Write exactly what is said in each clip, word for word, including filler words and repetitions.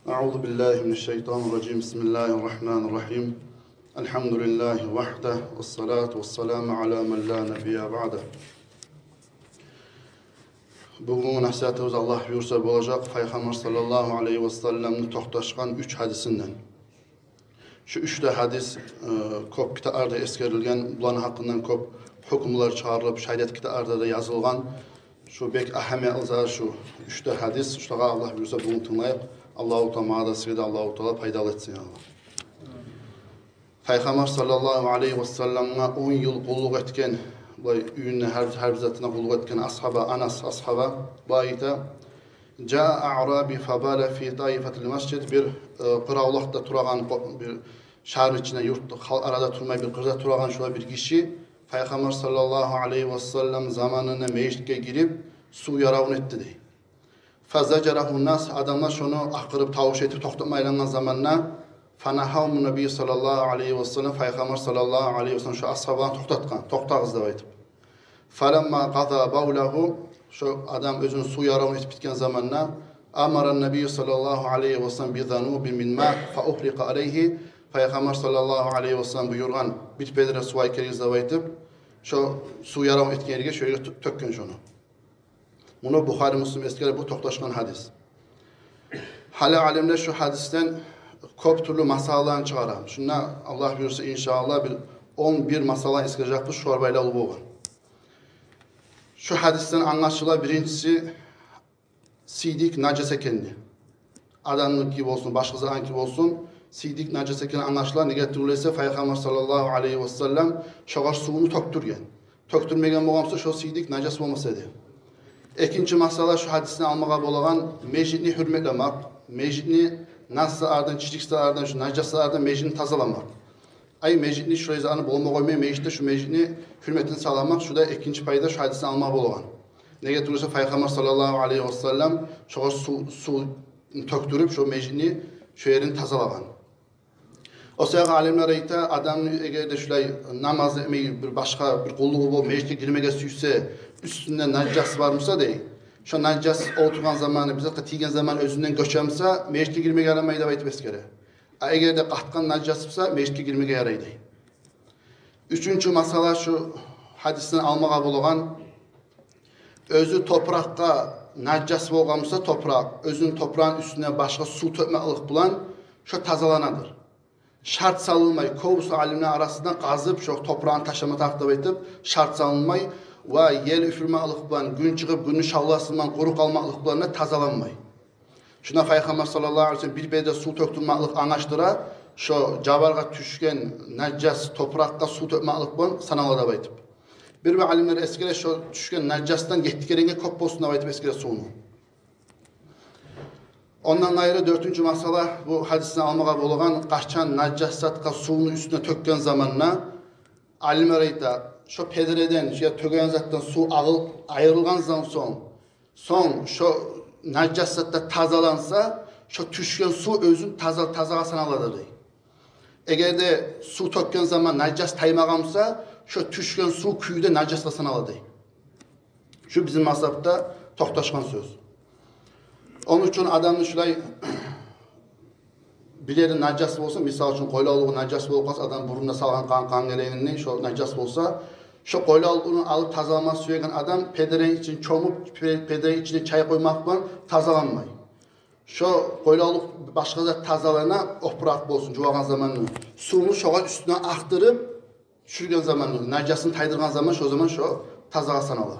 أعوذ بالله من الشيطان الرجيم. بسم الله الرحمن الرحيم. الحمد لله وحده، والصلاة والسلام على من لا نبي بعده. Бугюнгю насигьатыбыз, Аллагь буюрса, болажакъ Пайхаммар саллаллагьу алайгьи васалламны токъташгъан уьч гьадисинден. Шу уьч де гьадис, э, кёп китапларда эсгерилген, буланы гьакъындан кёп гьукмулар чыгъарылып, шариат китапларда да язылгъан. Шу бек агьамиятлы зат шу уьч де гьадис. Шулагъа, Аллагь буюрса, бугюн тынглайыкъ. Аллагьу Таала магъа да, сизге де Аллагьу Таала пайдалы этсин, я Аллагь. Пайхаммар саллаллагьу алайгьи васалламгъа он йыл къуллукъ этген, булай уьюнде гьар, гьар бир затына къуллукъ этген асгьаба, Анас асгьаба, бу айта: جاء أعرابي فبال في طائفة المسجد. Бир, э, къыравлакъда турагъан, къо-, бир шагьарны ичинде, юрт, халкъ арада турмай, бир къырда турагъан шулай бир гиши Пайхаммар саллаллагьу алайгьи васаллам заманында межитге гирип, сув яравун этди, дей. فزجره الناس, адамлар шону акъырып, тавуш этип токътатмай айлангъан заманда, فنهاهم النبي صلى الله عليه وسلم, Пайхаммар саллаллагьу алайгьи васаллам шо асгьабаланы токътатгъан, токътагъыз деп айтып. فلما قضى بوله, шо адам оьзюню сув яравун этип битген заманда, أمر النبي صلى الله عليه وسلم بذنوب من ماء فأهريق عليه, Пайхаммар саллаллагьу алайгьи васаллам буюргъан бир педре сув алып гелигиз деп айтып, шо сув яравун этген ерге, шо ерге тё-, тёкген шону. Муну Бухари, Муслим эсгере, бу токъташгъан гьадис. Гьали алимлер шу гьадисден кёп тюрлю масъалаланы чыгъара. Шунда, Аллагь буюрса, иншааллагь, бир он бир масъала эсгережекбиз шолар байлавлу болгъан. Шу гьадисден англашыла, биринчиси, сийдик нажас экени. Адамныки болсун, башгъа затныки болсун, сийдик нажас экени англашыла. Неге тюгюл эсе, Пайхаммар саллаллагьу алайгьи васаллам шогъар сувну тёкдюрген. Тёкдюрмеген болгъан буса, шо сийдик нажас болмас эди. Экинчи масъала, шу гьадисден алмагъа болагъан, межитни гьюрметлемек, межитни нас затлардан, чирик затлардан, шу нажас затлардан межитни тазаламакъ. Ай, межитни шулай затны болма къоймай, межитде шу межитни гьюрметин сакъламакъ, шу да экинчи пайда шу гьадисден алмагъа болагъан. Неге тюгюл эсе, Пайхаммар саллаллагьу алайгьи васаллам шогъар сув, сув тёкдюрюп, шо межитни, шо ерин тазалагъан. О саягъа алимлер айта, адамны эгер де шулай намаз этмей, бир башгъа бир къуллугъу болуп, межитге гирмеге сюйсе, уьстюнде нажас бар буса, дей, шо нажас олтургъан заманы, бир затгъа тийген заманы оьзюнден гёче буса, межитге гирмеге ярамай деп айтып эсгере. А эгер де къатгъан нажас буса, межитге гирмеге ярай, дей. Уьчюнчю масъала, шу гьадисден алмагъа болагъан, оьзю топуракъгъа нажас болгъан буса топуракъ, оьзюню топурагъыны уьстюне башгъа сув тёкмеклик булан шо тазаланадыр. Шарт салынмай, кёбюсю алимлер арасында къазып, шо топурагъын ташлама тарыкъ деп айтып, шарт салынмай, ва ел уьфюрмеклик булан, гюн чыгъып, гюнню шавласы булан къуру къалмакълыкъ булан да тазаланмай. Шунда Пайхаммар саллаллагьу алайгьи васаллам бир педре сув тёкдюрмеклик англашдыра, шо жабаргъа тюшген нажас топуракъгъа сув тёкмеклик булан санала деп айтып. Бир-бир алимлер эсгере, шо тюшген нажасдан етти керенге кёп болсун деп айтып эсгере сувну. Ондан къайры, дёртюнчю масъала, бу гьадисден алмагъа болагъан, къачан нажас затгъа сувну уьстюне тёкген заманда, алимлер айта, шо педреден, шо тёген затдан сув агъыл-, айрылгъан сонг, сонг, шо нажас зат да тазаланса, шо тюшген сув оьзю таза, тазагъа саналадыр, дей. Эгер де сув тёкген заман нажас таймагъан буса, шо тюшген сув кюйде нажасгъа саналадыр, дей. Шу бизин мазгьабда токъташгъан сёз. Ону учун адамны шулай бир ери нажас болсун, мисал учун, къойлавлугъу нажас болуп къалса, адам бурнуна салгъан къан, къан гелегинде шо нажас болса, шо къойлавлугъуну алып тазалама сюеген адам педреги ичине чомуп, пе-, педреги ичине чай къоймакъ булан тазаланмай. Шо къойлавлукъ, башгъа зат тазалана, опуракъ болсун, жувагъан заманны, сувну шогъар уьстюне акътырып, тюшюрген заманны, нажасын тайдыргъан заман, шо заман шо тазагъа санала.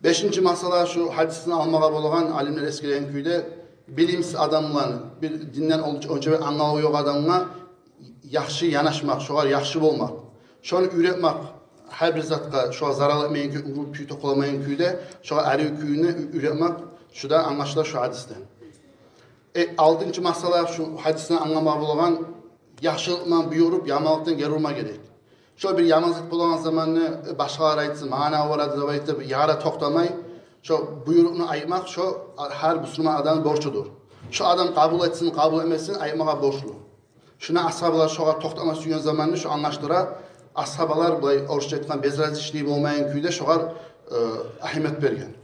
Бешинчи масъала, шу гьадисден алмагъа болагъан, алимлер эсгерген кюйде, билимсиз адамланы, бир динден онча, онча бир англаву ёкъ адамгъа яхшы янашмакъ, шогъар яхшы болмакъ, шону уьйретмек, гьар бир затгъа шогъар зарал этмейген кюй, уруп, тюй токъаламайгъан кюйде, шогъар арив кюйню уьй-, уьйретмек, шу да англашыла шу гьадисден. Э, алтынчы масъала, шу гьадисден англамагъа болагъан, яхшылыкъ булан буюруп, яманлыкъдан гери урма герек. Шо бир яман зат болагъан заманны, э, башгъалар айтсын, магъа не барады деп айтып, яра токътамай, шо буйрукъну айтмакъ, шо а-, гьар бусурман адамны борчудур. Шо адам къабул этсин, къабул этмесин, айтмагъа борчлу. Шуну асгьабалар шогъар токътама сюйген заманны шо англашдыра, асгьабалар, булай орусча айтгъан, безразличный болмайгъан кюйде шогъар, э, агьамият берген.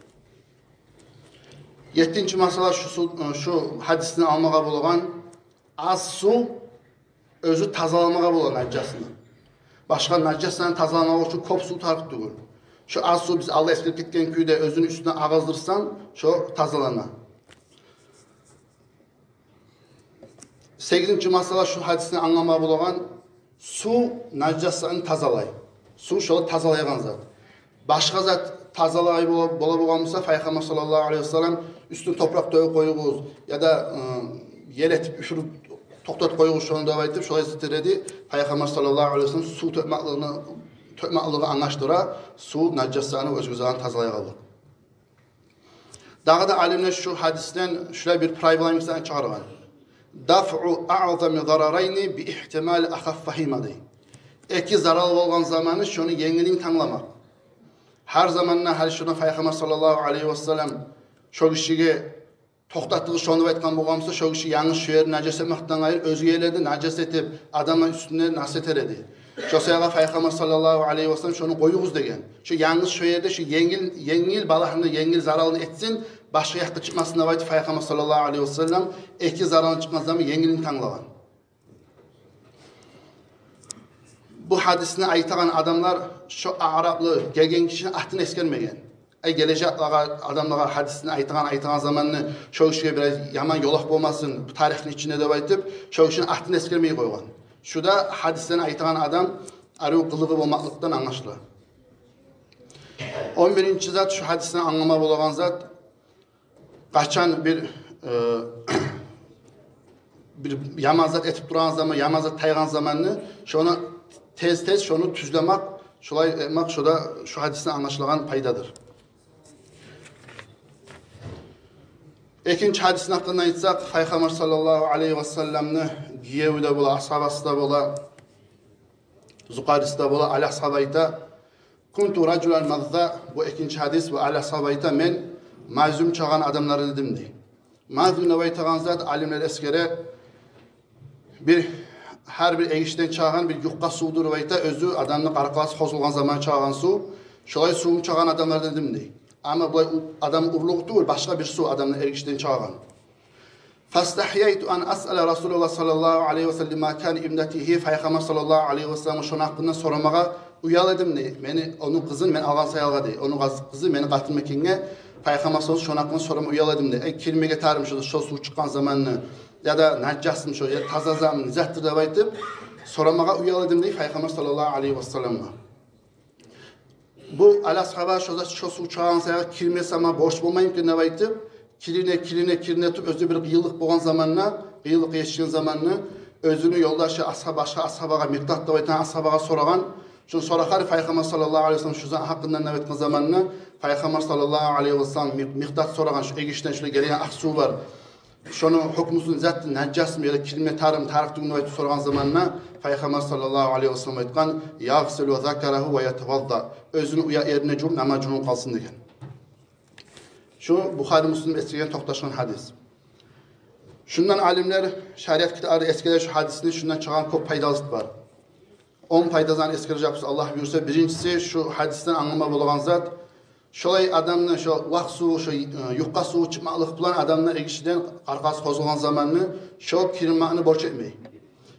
Еттинчи масъала, шу сув, шу гьадисни алмагъа болагъан: аз сув оьзю тазаламагъа бола нажасны. Башгъа нажасланы тазаламагъа учун кёп сув тарыкъ тюгюл. Шу аз сув, биз алда эсгерип гетген кюйде, оьзюню уьстюне агъыздырсанг, шо тазалана. Сегизинчи масъала, шу гьадисни англама болагъан: сув нажасланы тазалай. Сув шолай тазалайгъан зат. Башгъа зат тазалай бола, бола болгъан буса, Пайхаммар саллаллагьу алайгьи васаллам: «Уьстюн топуракъ тёгюп къоюгъуз, яда, ы, ел этип, уьфюрюп токътатып къоюгъуз шону», – деп айтып, шолай зат этер эди. Пайхаммар саллаллагьу алайгьи васаллам сув тёкмеклигин, тёкмеклигин англашдыра, сув нажасланы оьзю-оьзюнден тазалайгъанлыкъ. Дагъы да алимлер шу гьадисден шулай бир правила мисалын чыгъаргъан: «Дафъу аъзами зарарайни би ихтимали ахаффагьима», – дей. Эки зарал болгъан заманны шону енгилин тангламакъ. Гьар заманда, гьали шуну Пайхаммар саллаллагьу алайгьи васаллам шо гишиге токътатыгъыз шону деп айтгъан болгъан буса, шо гиши янгыз шо ерни нажас этмекден къайры, оьзге ерлерде нажас этип, адамланы уьстюне нас этер эди. Шо саягъа Пайхаммар саллаллагьу алайгьи васаллам шону къоюгъуз деген. Шо янгыз шо ерде шо енгил, енгил балагьны, енгил заралны этсин, башгъа якъгъа чыкъмасын деп айтып, Пайхаммар саллаллагьу алайгьи васаллам эки заралны чыкъгъан заман енгилин танглагъан. Бу гьадисни айтагъан адамлар шо аъраплы гелген гишини атын эсгермеген. Ай, гележек адамлагъа гьадисни айтагъан, айтагъан заманны, шо гишиге бираз яман ёлукъ болмасын бу тарихни ичинде деп айтып, шо гишини атын эсгермей къойгъан. Шу да гьадислени айтагъан адам арив къылыгъы болмакълыкъдан англашыла. Он биринчи зат, шу гьадисден англама болагъан зат: къачан бир, э, бир яман зат этип турагъан заман, яман зат тайгъан заманны, шону тез-тез шону тюзлемек, шолай этмек, шо да шу гьадисден англашылагъан пайдадыр. Экинчи гьадисни гьакъында айтсакъ, Пайхаммар саллаллагьу алайгьи васалламны гиеви де бола, асгьабасы да бола, зукъариси де бола, Али асгьаба айта: «Кунту ражулан мазза», бу экинчи гьадис, ва Али асгьаба айта: «Мен мазлум чагъан адамлардан эдим», – дей. Мазлум деп айтагъан зат, алимлер эсгере, бир, гьар бир эгишден чагъагъан бир юкъа сувдур деп айта, оьзю адамны къаркъарасы къозгъалгъан заман чагъагъан сув, шолай сувну чагъагъан адамлардан эдим, дей. Амма булай у-, адам урлугъу тюгюл, башгъа бир сув адамны эгишден чагъагъан. «Фастагьяйту ан асъала Расулаллагь саллаллагьу алайгьи васаллам ма кана ибнатигьи», Пайхаммар саллаллагьу алайгьи васалламгъа шону гьакъында сорамагъа уял эдим, дей. Мени, ону къызын мен алгъан саялгъа, дей. Ону къыз-, къызы мени къатыным экенге, Пайхаммар саллаллагьу алайгьи васаллам шону гьакъында сорама уял эдим, дей. Ай, кирмеге тарым шо, шо сув чыкъгъан заманны, яда нажасмы шо, яда таза затмы, не затдыр деп айтып, сорамагъа уял эдим, дей, Пайхаммар саллаллагьу алайгьи васалламгъа. Бу Али асгьаба шо зат, шо сув чагъагъан саягъа кирмесе, магъа борч болмаймы экен деп айтып, кирине, кирине, кирине туруп, оьзю бир къыйынлыкъ болгъан заманына, къыйынлыкъгъа етишген заманына, оьзюню ёлдашы асгьаб, башгъа асгьабагъа, Микъдат деп айтагъан асгьабагъа сорагъан. Шону сорагъан, Пайхаммар саллаллагьу алайгьи васаллам шу зат гьакъында не деп айтгъан заманына, Пайхаммар саллаллагьу алайгьи васаллам Мик-, Микъдат сорагъан, шу эгишден шулай гелеген акъ сув бар, шону гьукмусу не затдыр, нажасмы яда кирме тарым, тарыкъ тюгюлмю деп айтып сорагъан заманына, Пайхаммар саллаллагьу алайгьи васаллам айтгъан: «Ягъсилу закарагьу ва ятавадда». Оьзюню уя ерине жувуп, намаз жувунуп къалсын деген. Шу Бухари, Муслим эсгерген, токъташгъан гьадис. Шундан алимлер, шариат китаплары эсгере шу гьадисни, шундан чыгъагъан кёп пайдалык бар. Он пайдасын эсгережекбиз, Аллагь буюрса. Биринчиси, шу гьадисден англама болагъан зат: шолай адамны шо вакъ сув, шо, э, юкъа сув чыкъмакълыкъ булан адамны эгишден къаркъарасы къозгъалгъан заманны шо киринмекни борч этмей.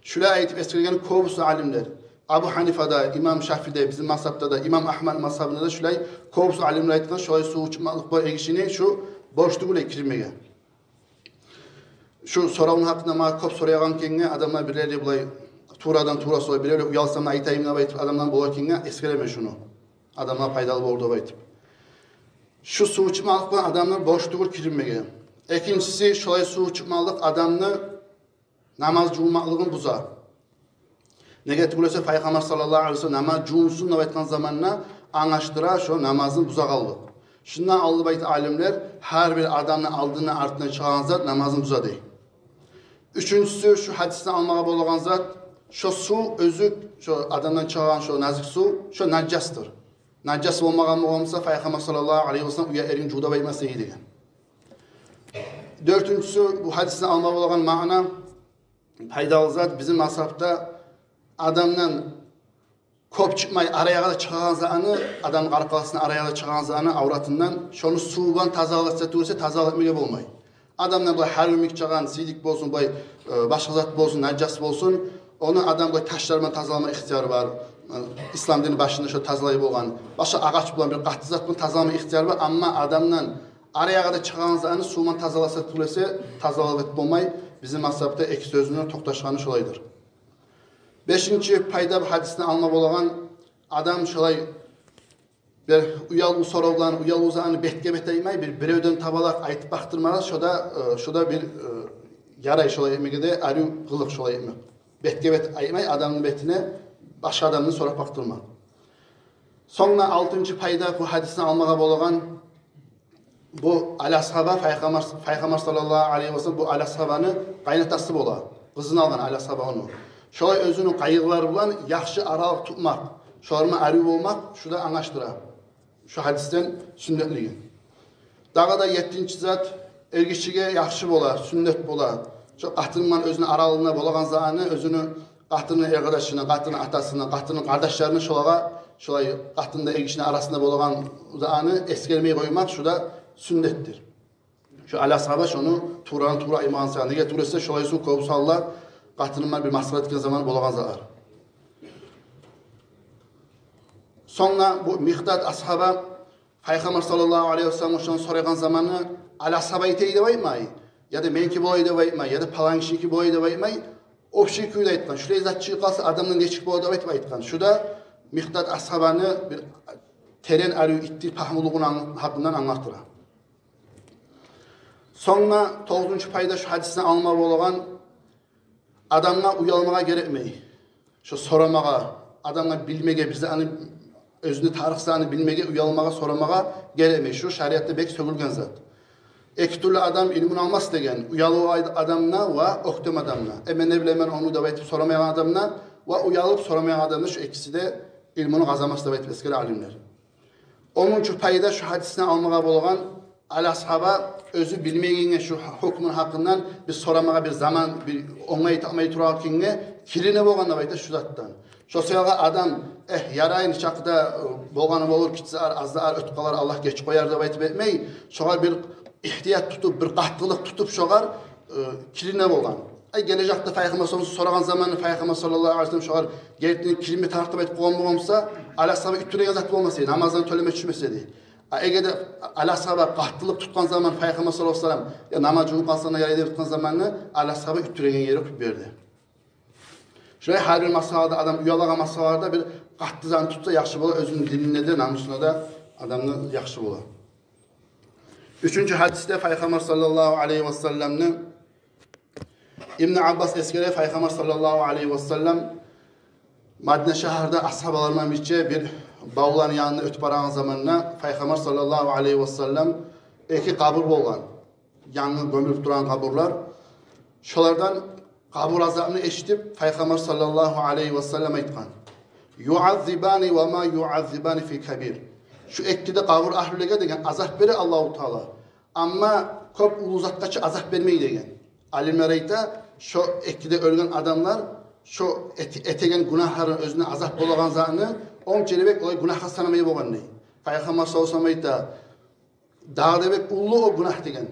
Шулай айтып эсгерген кёбюсю алимлер. Абу Гьанифа да, имам Шафии де, бизин мазгьабда да, имам Агьмад мазгьабында да шулай кёбюсю алимлер айтгъан, шолай сув чыкъмакълыкъ булан эгишини шу борч тюгюл киринмеге. Шу соравну гьакъында магъа кёп сорайгъан экенге, адамлар бирлери булай туврадан тувра сорай, бирлери уялсам да айтайым деп айтып, адамлар бола экенге, эсгеремен шуну. Адамлар пайдалы болур деп айтып. Шу сув чыкъмакълыкъ булан адамны борч тюгюл киринмеге. Экинчиси, шолай сув чыкъмакълыкъ адамны намаз жувунмакълыгъын буза. Неге тюгюл эсе, Пайхаммар саллаллагьу алайгьи васаллам намаз жувунсун деп айтгъан заманына англашдыра шо намазын бузагъанлыкъ. Шундан алып айта алимлер, гьар бир адамны алдындан, артындан чыгъагъан зат намазын буза дей. Уьчюнчюсю, шу гьадисден алмагъа болагъан зат: шо сув оьзю, шо адамдан чыгъагъан шо назик сув, шо нажасдыр. Нажас болмагъан болгъан буса, Пайхаммар саллаллагьу алайгьи васаллам уя ерин жув деп айтмас эди деген. Дёртюнчюсю, бу гьадисден алмагъа болагъан маъна, пайдалы зат: бизин мазгьабда адамдан кёп чыкъмай, араягъа да чыгъагъан затны, адамны къаркъарасына араягъа да чыгъагъан затны авратындан, шону сув булан тазаласа тюгюл эсе, тазалап этмеге болмай. Адамдан булай гьар гюн йимик чыгъагъан сийдик болсун, булай, э, башгъа зат болсун, нажас болсун, ону адам булай ташлар булан тазалама ихтияры бар. Э, ислам дини башында шо тазалай болгъан. Башгъа агъач булан, бир къатты зат булан тазалама ихтияры бар. Амма адамдан араягъа да чыгъагъан затны сув булан тазаласа тюгюл эсе, тазалап этип болмай. Бизин мазгьапда эки сёзню токъташгъаны шолайдыр. Бешинчи пайда бу гьадисден алма болагъан: адам шолай бир уялгъан соравланы, уялгъан затны бетге-бет айтмай, бир биревден табалакъ айтып бакъдырмагъа, шо да, э, шо да бир, э, ярай шолай этмеге де, арив къылыкъ шолай этмек. Бетге-бет айтмай, адамны бетине башгъа адамны сорап бакъдырма. Сонг да алтынчы пайда бу гьадисден алмагъа болагъан: бу Али асгьаба, Пайхаммар, Пайхаммар саллаллагьу алайгьи ва саллам, бу Али асгьабаны къайнатасы бола. Къызын алгъан Али асгьаба ону. Шолай оьзюню къайгъылары булан яхшы аралыкъ тутмакъ, шолар булан арив болмакъ, шу да англашдыра шу гьадисден сюннетлигин. Дагъы да еттинчи зат: эргишиге яхшы бола, сюннет бола шо къатыны булан оьзюню аралыгъында болагъан затны, оьзюню къатыны эркъардашыны, къатыны атасыны, къатыны къардашларыны, шолагъа, шолай къатыны да эргишини арасында болагъан затны эсгермей къоймакъ, шу да сюннетдир. Шо Али асгьаба шону тугъраны тугру айтмагъан саялы. Неге тюгюл эсе, шолай су кёп саялар къатыны булан бир масхара этген заман болагъан затлар. Сонг да бу Микъдад асгьаба Пайхаммар саллаллагьу алайгьи ва саллам шону сорагъан заманы, Али асгьаба эте деп айтмай, яда меники болай деп айтмай, яда палан гишиники болай деп айтмай, общий кюйде айтгъан. Шулай зат чыгъып къалса, адамдан нечик бола деп айтып айтгъан. Шу да Микъдад асгьабаны бир терен арив итти пагьмулугъуну анг-, гьакъындан англатдыра. Сонг да тогъузунчу пайда шу гьадисден алма болагъан: адамгъа уялмагъа герекмей шо сорамагъа, адамгъа билмеге, бир затны, оьзюню тарыкъ затны билмеге уялмагъа, сорамагъа герекмей. Шу шариатда бек сёгюлген зат. Эки тюрлю адам илмуну алмас деген: уялыв ад-, адамдан ва оьктем адамдан. Э, мен не билемен ону деп айтып сорамайгъан адамдан ва уялып сорамайгъан адамдан, шу экиси де илмуну къазанмас деп айтып эсгере алимлер. Онунчу пайда шу гьадисден алмагъа болагъан: Али асгьаба оьзю билмейгенге шу гьукмуну гьакъындан бир сорамагъа бир заман, бир онгай тапмай турагъан экенге, кирине болгъан деп айта шу затдан. Шо саялы адам, э, ярай, нечакъы да, э, болгъаны болур, гиччи ар, аз да ар оьтюп къалар, Аллагь гечип къояр деп айтып этмей, шогъар бир игьтият тутуп, бир къаттылыкъ тутуп шогъар, э, кирине болгъан. Ай, гележекде Пайхаммар саллаллагьу алайгьи ва саллам сорагъан заманы Пайхаммар саллаллагьу алайгьи ва саллам шогъар гертиден киринме тарыкъ деп айтып къойгъан болгъан буса, Али асгьаба уьттюреген зат болмас эди, намаздан тёлеме тюшмес эди. А эгер де Али асгьаба къаттылыкъ тутгъан заман Пайхаммар саллаллагьу алайгьи ва саллам, я намаз жувунуп къалсанг да ярай деп айтгъан заманы, Али асгьаба уьттюреген ери ёкъ бу ерде. Шулай гьар бир масъалада, адам уялгъан масъалада бир къатты затны тутса яхшы бола, оьзюню дининде де, намусунда да адамны яхшы бола. Уьчюнчю гьадисде Пайхаммар саллаллагьу алайгьи ва салламны, Ибн Аббас эсгере, Пайхаммар саллаллагьу алайгьи ва саллам Мадина шагьарда асгьабалар булан бирче бир бавланы янындан оьтюп барагъан заманда Пайхаммар саллаллагьу алайгьи ва саллам, эки къабур болгъан, янгы гёмюлюп турагъан къабурлар. Шолардан къабур азабын эшитип, Пайхаммар саллаллагьу алайгьи ва саллам айтгъан: «Юаззибани ва ма юаззибани фи кабир». Шу эки де къабур агьлюлеге деген азап бере Аллагьу Таала. Амма кёп уллу затгъа чы азап бермей деген. Алимлер айта, шо эки де оьлген адамлар, шо эт-, этеген гюнагьларын, оьзюне азап болагъан затны, онча бек олай гюнагьгъа санамай болгъан дей. Пайхаммар саллаллагьу алайгьи ва саллам айта, дагъы да бек уллу о гюнагь деген.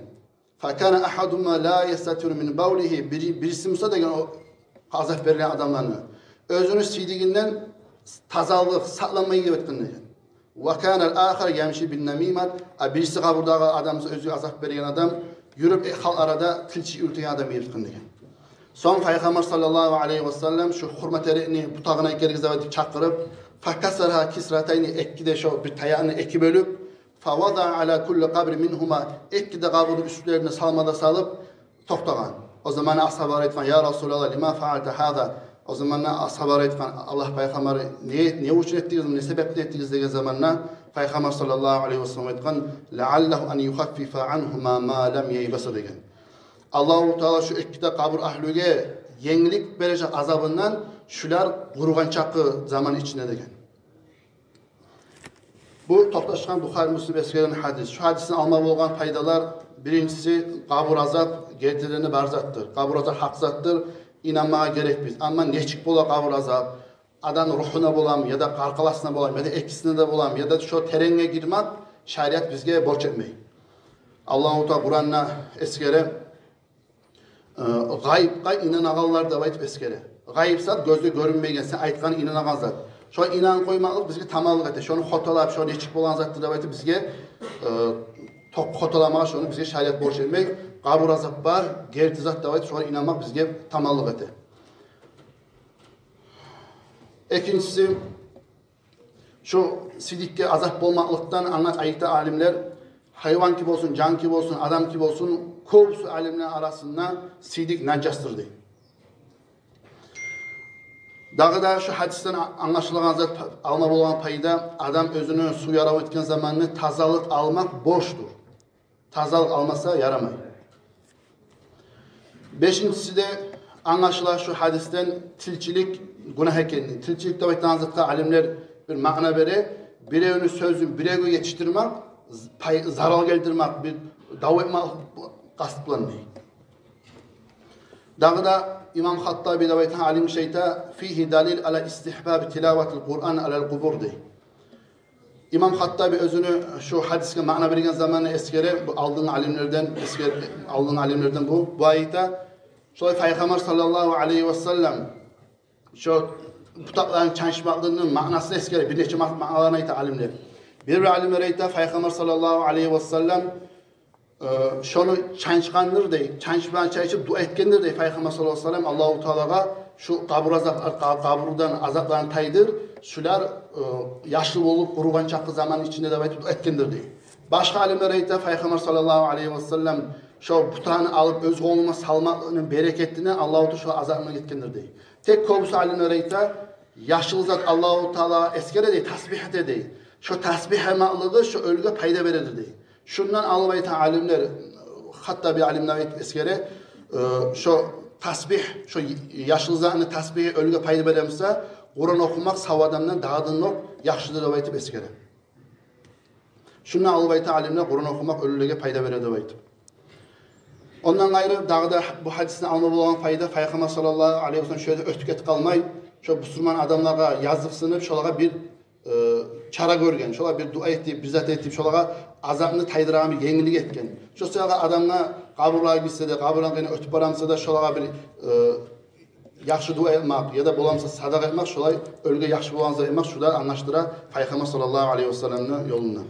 «Факана агьадугьума ла ястатиру мин бавлигьи», бири, бириси буса деген о азап берилген адамланы, оьзюню сийдигинден тазалыкъ, сакъланмай деп айтгъан деген. «Ва канал ахар ямши бин намимат», а бириси къабурдагъы адам буса, оьзюне азап берген адам, юрюп, э, халкъ арада тилчи юрютеген адам деп айтгъан деген. Сонг Пайхаммар саллаллагьу алайгьи ва саллам шу хурма терекни бутагъына гелигиз деп айтып чакъырып, «факасарагьа кисратайни», эки де шо бир таякъны эки бёлюп, «фавазаа ала кулли къабрин мингьума», эки де къабурну уьстлерине салма да салып токътагъан. О заманда асгьабалар айтгъан: «Я Расулаллагь, лима фаалта гьаза?» О заманда асгьабалар айтгъан: «Аллагь Пайхаммар, не, не учун этдигиз, не себепден этдигиз?» деген заманда Пайхаммар саллаллагьу алайгьи ва саллам айтгъан: «Лааллагьу ан юхаффифа ангьума ма лам яйбаса», деген. Аллагьу Таала шу эки де къабур агьлюге енгиллик бережек азабындан, шулар къуругъан чакъы заман ичинде деген. Бу токъташгъан Бухари, Муслим эсгерген гьадис. Шу гьадисден алма болгъан пайдалар: биринчиси, къабур азап гертиден де бар затдыр. Къабур азап гьакъ затдыр, инанмагъа герек биз. Амма нечик бола къабур азап? адамны ругьуна боламы, яда къаркъарасына боламы, яда экисине де боламы, яда шо теренге гирмек шариат бизге борч этмей. Аллагьу Таала Къуранда эсгере, э, гъайыпгъа инанагъанлар деп айтып эсгере. Гъайып зат — гёзге гёрюнмейген, сен айтгъангъа инанагъан зат. Шо инанып къоймакълыкъ бизге таманлыкъ эте. Шону хоталап, шо нечик болгъан затдыр деп айтып бизге, э, ток хоталамагъа шону бизге шариат борч этмей. Къабур азап бар, герти зат деп айтып шогъар инанмакъ бизге таманлыкъ эте. Экинчиси, шо сидикге азап болмакълыкъдан англата алимлер, гьайван ки болсун, жан ки болсун, адам ки болсун, кёбюсю алимлер арасында сидик нажасдыр дей. Дагъы да шо гьадисден а-, англашылагъан зат, алма болагъан пайда: адам оьзюню сув яравун этген заманны тазалыкъ алмакъ борчдур. Тазалыкъ алмаса ярамай. Бешинчиси де англашыла шо гьадисден тилчилик гюнагь экенни. Тилчилик деп айтагъан затгъа алимлер бир маъна бере: биревню сёзюн биревге етишдирмек, з-, пай-, зарал гелтирмек, бир дав этмек къаст булан дей. Дагъы да имам Хаттаби деп айтагъан алим шо айта: «Фигьи далил ала истигьбаби тилаватил Къуръан алал къубур», — дей. Имам Хаттаби оьзюню шо гьадисге маъна берген заманда эсгере, бу алдынгъы алимлерден эсгер-, алдынгъы алимлерден бу, бу айта: шолай Пайхаммар саллаллагьу алайгьи васаллам шо бутакъланы чанчмакълыгъыны маънасын эсгере, бир нече ма-, маъналарын айта алимлер. Бир-бир алимлер айта, Пайхаммар саллаллагьу алайгьи васаллам э, шону чанчгъандыр дей, чанчмагъын чанчып дуа этгендир дей Пайхаммар саллаллагьу алайгьи васаллам, Аллагьу Тааллагъа: «Шу къабур азап-, къа-, къабурдан азапланы тайдыр, шулар, э, яшлы болуп къуругъан чакъы заманны ичинде», — деп айтып дуа этгендир дей. Башгъа алимлер айта, Пайхаммар саллаллагьу алайгьи васаллам шо бутаны алып оьз къолуна салмакълыгъыны берекетинден Аллагьу Таала шо азапны гетгендир дей. Тек кёбюсю алимлер айта, яшлы зат Аллагьу Таала эсгере дей, тасбигь эте дей. Шо тасбигь этмакълыгъы шо оьлюге пайда береди дей. Шундан алып айта алимлер, Хаттаби алимлер айтып эсгере, э, шо тасбигь, шо яшлы затны тасбигьи оьлюге пайда бере буса, Къуран охумакъ сав адамдан дагъы да нокъ яхшыдыр деп айтып эсгере. Шундан алып айта алимлер, Къуран охумакъ оьлюлеге пайда береди деп айтып. Ондан къайры, дагъы да бу гьадисден алма болагъан пайда: Пайхаммар саллаллагьу алайгьи васаллам шо ерде оьтюп гетип къалмай, шо бусурман адамлагъа языкъсынып, шолагъа бир э, чара гёрген, шолагъа бир дуа этип, бир зат этип, шолагъа азапны тайдырагъан бир енгиллик этген. Шо саялы адамгъа къабурлагъа гирсе де, къабурдан къайры оьтюп бара буса да, шолагъа бир, э, яхшы дуа этмек яда боламса садагъа этмек, шолай оьлюге яхшы болагъан зат этмек, шулар англашдыра Пайхаммар саллаллагьу алайгьи васалламны ёлундан.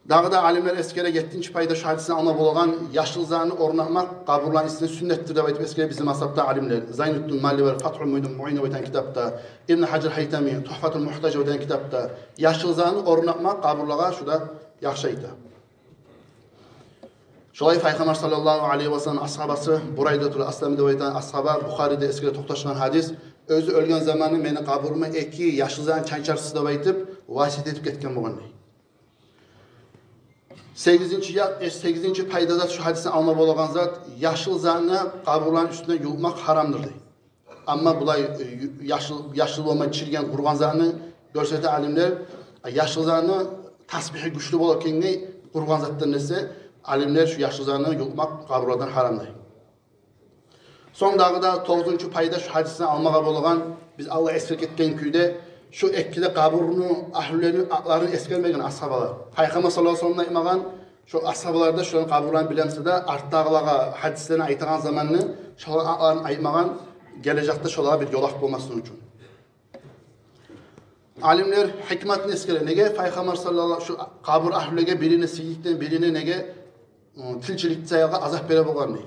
Дагъы да алимлер эсгере, еттинчи пайда шо гьадисден алма болагъан: яшлы затны орнатмакъ къабурланы уьстюне сюннетдир деп айтып эсгере бизин мазгьабда алимлер. Зайнуддин Мали бар, Фатгьул Муин деп айтагъан китапда, Ибн Гьажар Гьайтами, Тугьфатул Мугьтаж деп айтагъан китапда, яшлы затны орнатмакъ къабурлагъа, шу да яхшы айта. Шолай Пайхаммар саллаллагьу алайгьи васаллам асгьабасы Бурайдатул Аслами деп айтагъан асгьаба, Бухариде эсгере токъташгъан гьадис, оьзю оьлген заманы мени къабурума эки яшлы затны чанчарсыз деп айтып васият этип гетген болгъан дей. Сегизинчи я-, э, сегизинчи пайда да шо гьадисден алма болагъан зат: яшлы затны къабурланы уьстюне ювуртмакъ гьарамдыр дей. Амма булай, э, ю-, яшлы, яшлы болмай чирген, къуругъан затны гёрсете алимлер, э, яшлы затны тасбигьи гючлю бола экен дей, къуругъан затдан эсе, алимлер шо яшлы затны ювуртмакъ къабурлардан гьарам дей. Сонг дагъы да тогъузунчу пайда шо гьадисден алмагъа болагъан, биз алда эсгерип гетген кюйде, шо эки де къабурну агьлюлерини атларын эсгермеген асгьабалар. Пайхаммар саллаллагьу алайгьи васаллам айтмагъан, шо асгьабалар да шоланы къабурларын биле буса да, артдагъылагъа гьадислерин айтагъан заманны шоланы атларын айтмагъан, гележекде шолагъа бир ёлакъ болмасын учун. Алимлер гьикматын эсгере, неге Пайхаммар саллаллагьу, шо къабур агьлюлеге, бирине сийдикден бирине неге, ы, тилчилик саялы азап бере болгъан дей.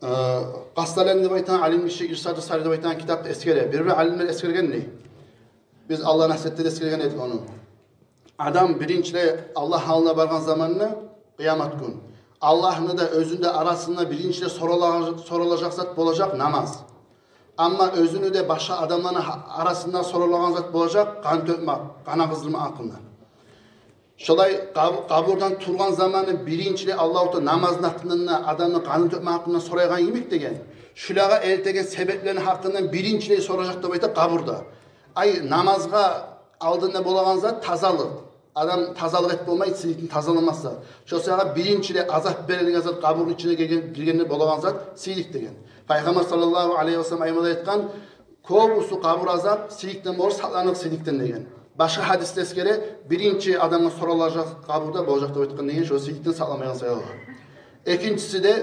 Э, Къасталани деп айтагъан алим гиши Иршаду Сари деп айтагъан китапда эсгере. Бир-бир алимлер эсгерген дей. Биз Аллагь насип этсе де эсгерген эдик ону. Адам биринчилей Аллагь алдына баргъан заманны, къыямат гюн, Аллагьны да, оьзюню де арасында биринчилей сорала-, соралажакъ зат болажакъ намаз. Амма оьзюню де, башгъа адамланы гьа-, арасында соралагъан зат болажакъ къан тёкмек, къан агъыздырмакъ гьакъында. Шолай къаб-, къабурдан тургъан заманы биринчилей Аллагьу Таала намазны гьакъындан, адамны къанын тёкмек гьакъындан сорайгъан йимик деген, шулагъа элтеген себеплени гьакъындан биринчилей соражакъ деп айта къабурда. Ай, намазгъа алдында болагъан зат тазалыкъ. Адам тазалыкъ этип болмай, сийдикни тазаламаса. Шо саялы биринчилей азап берилеген зат, къабурну ичине гирген, гиргенде болагъан зат сийдик деген. Пайхаммар саллаллагьу алайгьи васаллам аймада айтгъан: Кёбюсю къабур азап сийдикден болур, сакъланыгъыз сийдикден деген. Башгъа гьадисде эсгере, биринчи адамгъа соралажакъ къабурда болажакъ деп айтгъан деген, шо сийдикден сакъланмайгъан саялы. Экинчиси де,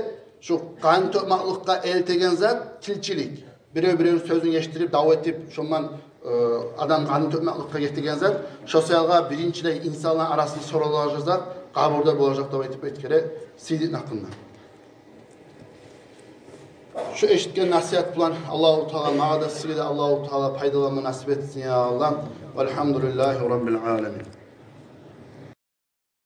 шу къан тёкмекликге элтеген зат тилчилик. Бирев-биревню сёзюн эшитдирип, дав этип, шондан, э, адам къанын тёкмекликге гетеген зат. Шо саялгъа биринчилей инсанланы арасында соралажакъ зат къабурда болажакъ деп айтып эсгере сийдикни гьакъында. Шу эшитген насигьат булан Аллагьу Таала магъа да, сизге де Аллагьу Таала пайдаланма насип этсин, я Аллагь. Валгьамдулиллагьи раббил аламин.